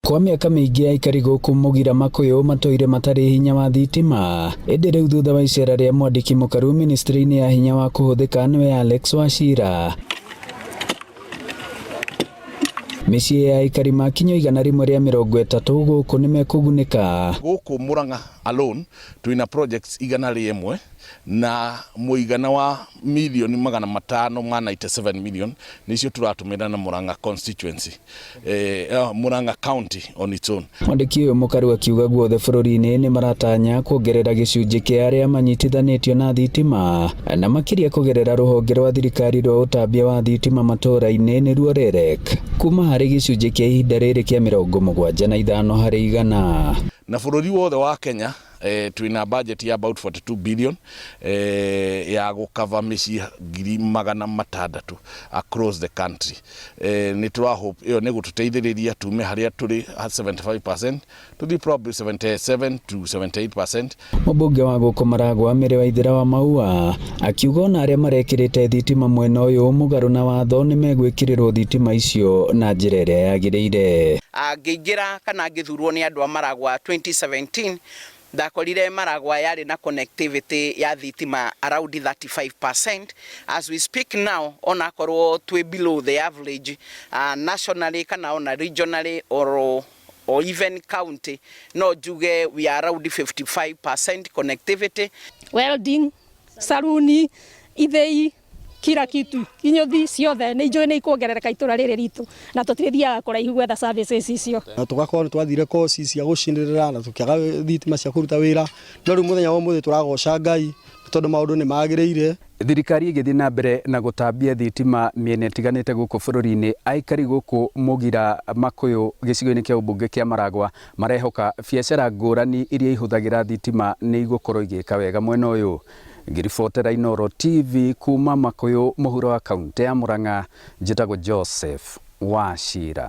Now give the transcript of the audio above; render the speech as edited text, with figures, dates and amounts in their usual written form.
Kwa mĩaka mĩingĩ aikari gũkũ Mũgira Makũyũ matũire matarĩ hinya wa thitima, ĩndĩ rĩu thutha wa icera rĩa mwandĩki mũkaru ministry-inĩ ya hinya wa kũhũthĩka nĩwe Alex Wachira, mĩciĩ ya aikari makinya 130 gũkũ nĩmekũgunĩka. Gũkũ Murang'a alone twĩna projects 101 na mũigana wa milioni 500 ma 97 million nĩcio tũratũmĩra na Murang'a constituency, Murang'a county on its own. Mwandĩki ũyũ mũkaru akiuga guothe bũrũri-inĩ nĩ maratanya kuongerera gĩcunjĩ kĩa arĩa manyitithanĩtio na thitima na makĩria kũgerera rũhonge rwa thirikari rwa ũtambia wa thitima matũũra-inĩ nĩruo REREC, kuma harĩ gĩcunjĩ kĩa ihinda rĩrĩ kĩa 75%. Na bũrũri wothe wa Kenya, twĩna budget ya about 42 billion ya gũkava mĩciĩ 600,000 across the country. Nĩ tũra hope ĩyo nĩ gũtũteithĩrĩria tume harĩa tũrĩ 75% to probably 77 to 78%. Mũmbunge wa gũkũ Maragwa Mary Waithera wa Maua akiuga ona arĩa marekĩrĩte thitima mwena ũyũ mũgarũ na watho nĩ megwĩkĩrĩrwo thitima icio na njĩra ĩrĩa yagĩrĩire. Ngĩingĩra kana ngĩthurwo nĩ andũ a Maragwa 2017, ndakorire Maragwa yarĩ na connectivity ya thitima around 35%. As we speak now, onakorwo twĩ below the average nationally kana ona regionally or even county, no njuge we are around 55% connectivity. Welding, saruni, ithĩi, kila kitu, inyuthi ciothe nĩ njũĩ nĩ ikuongerereka itũra rĩrĩ ritũ na tũtirĩthiaga kũraihu gwetha services icio. Na tũgakorwo nĩ twathire koci cia gũcinĩrĩra na tũkĩaga thitima cia kũruta wĩra, no rĩu mũthenya wa ũmũthĩ tũragoca Ngai tondũ maũndũ nĩ magĩrĩire. Thirikari ĩgĩthiĩ na mbere na gũtambia thitima mĩena ĩtiganĩte gũkũ bũrũri-inĩ, aikari gũkũ Mũgira Makũyũ gĩcigo-inĩ kĩa ũmbunge kĩa Maragwa marehoka biacara ngũrani iria ihũthagĩra thitima nĩ igũkorwo igĩka wega mwena ũyũ. Ngĩribotera Inooro TV kuma Makũyũ mũhuro wa kaunti ya Murang'a, njĩtagwo Joseph Wachira.